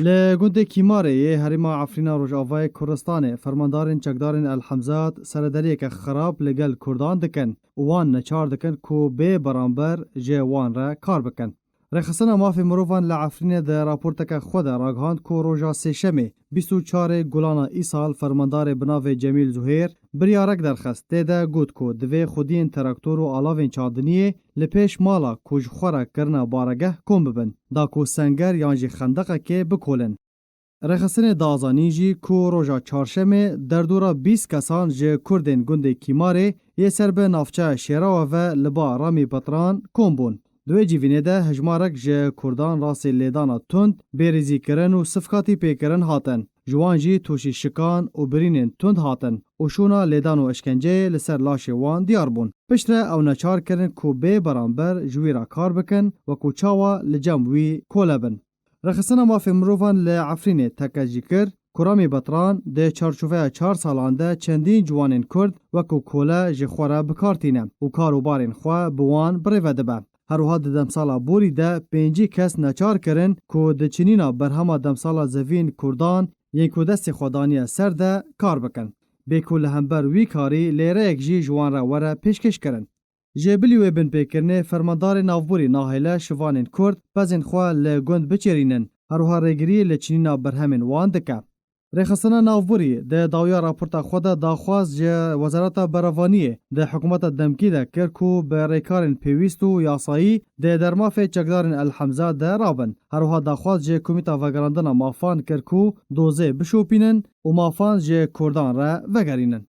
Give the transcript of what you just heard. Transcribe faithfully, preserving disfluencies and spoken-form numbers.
Li gundê Kîmarê yê herêma Efrîna Rojavayê Kurdistanê fermandarên çekdarên El Hemzat serederiyeke xirab li gel Kurdan dikin û wan neçar dikin ku bê beramber ji wan re kar bikin. Rêxistina Mafê Mirovan li Efrînê di raporteke xwe de ragihand ku roja Sêşemê bîst û çarê Gulana Îsal fermandarê bi navê Cemîl Zuhêr biryarek derxist, tê de got ku divê xwediyên traktor û alavên çandiniyê li pêş mala ku ji xwe re kirine baregeh kom bibin, da ku senger yan jî xendeqekê bikolin. Rêxistinê da zanîn jî ku roja Çarşemê derdora bîst kesan ji Kurdên gundê Kîmarê yê ser bi navçeya Şêrawe ve li ba Ramî Bitran kom bûn. Di wê civînê de hejmarek ji Kurdan rastî lêdana tund, bêrîzîkirin û sifkatî pêkirin hatin. Ji wan jî tûşî şikan û birînên tund hatin û şûna lêdan û eşkenceyê li ser laşê wan diyar bûn. Piştre ew neçar kirin ku bê beramber ji wî re kar bikin, wekû çawa li cem wî kole bin. Rêxistina Mafê Mirovan li Efrînê tekez jî kir ku Ramî Betran di çarçoveya çar salan de çendîn ciwanên Kurd wekû kole ji xwe re bi kar tîne û kar û barên xwe bi wan bi rê ve dibe. Her wiha di demsala borî de pêncî kes neçar kirin ku di çinîna berhema demsala zevîn Kurdan yên ku destê xwe daniye ser de kar bikin. Bê ku li hember wî karî lêreyek jî ji wan re were pêşkêşkirin. Ji bilî wê binpêkirinê, fermandarê navborî nahêle şivanên Kurd pezên xwe li gund biçêrînin, her wiha rêgirî li çinîna berhemên wan dike. Rêxistina navborî di dawiya raporta xwe de daxwaz ji Wezareta Berevaniyê di hikûmeta demkî de kir ku bi rêkarên pêwîst û yasayî di dermafê çekdarên El Hemza de rabin. Her wiha daxwaz ji Komîta Vegerandina Mafan kir ku dozê bişopînin û mafan ji Kurdan re vegerînin.